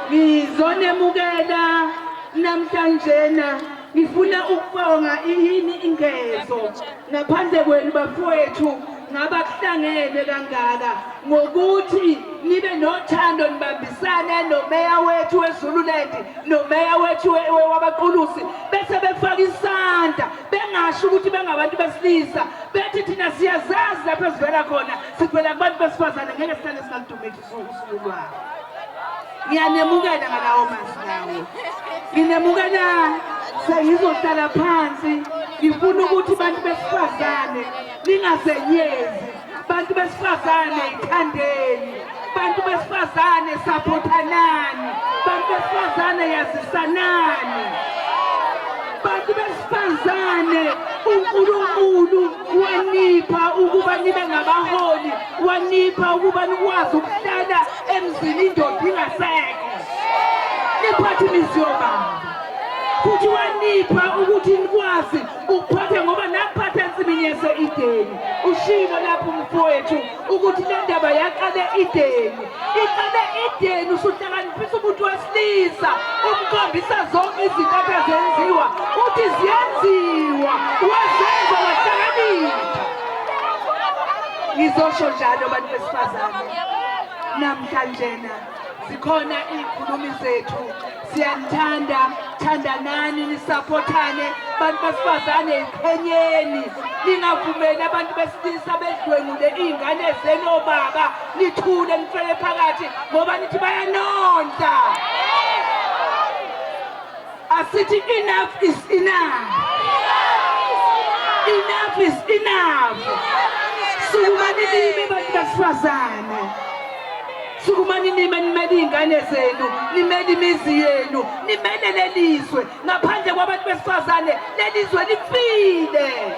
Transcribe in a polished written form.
Ngizonemukela namhlanjena ngifuna ukubonga iyini ingezo ngaphandle kwenu bafowethu ngaba kuhlangene kangaka ngokuthi nibe nothando nibambisane nomeya wethu weZululand nomeya wethu wabaqulusi bese befaka isandla bengasho ukuthi bengabantu besilisa bethi thina siyazazi lapho esivela khona sivela kubantu besifazane ngeke sihlale singaludumisi usuku lwabo. Ngiyanemukela ngalawo mazwi lawo. Nginemukela sengizohlala phansi ngifuna ukuthi abantu besifazane ningazenyezi bantu besifazane ithandeni bantu besifazane sapothanani bantu besifazane yazisanani bantu besifazane uNkulunkulu wanipha ukuba nibe ngabaholi wanipha ukuba nikwazi ukuhlala emzini indoda ingasekho niphathe imizi yobaba futhi wanipha ukuthi nikwazi ukuphatha ngoba nakuphatha ensimini yase-Edeni ushilo lapho umfowethu ukuthi le ndaba yaqala e-Edeni iqale e-Edeni usuhlakaniphisa umuntu wesilisa umkhombisa zonke izinto athi azenziwa uthi ziyenziwa wazenza wahlakanipha ngizosho njalo abantu besifazane namhlanjena zikhona iy'khulumi zethu siyanithanda thandanani nisaphothane bantu besifazane yiqhenyeni ningavumeli abantu besilisa bedlwengule iy'ngane zenu obaba nithule nifele phakathi ngoba nithi bayanondla asithi enough is enough enough is enough sukumani nime bantu besifazane sukumani nime nimele iy'ngane zenu nimele imizi yenu nimele lelizwe ngaphandle kwabantu besifazane lelizwe lifile.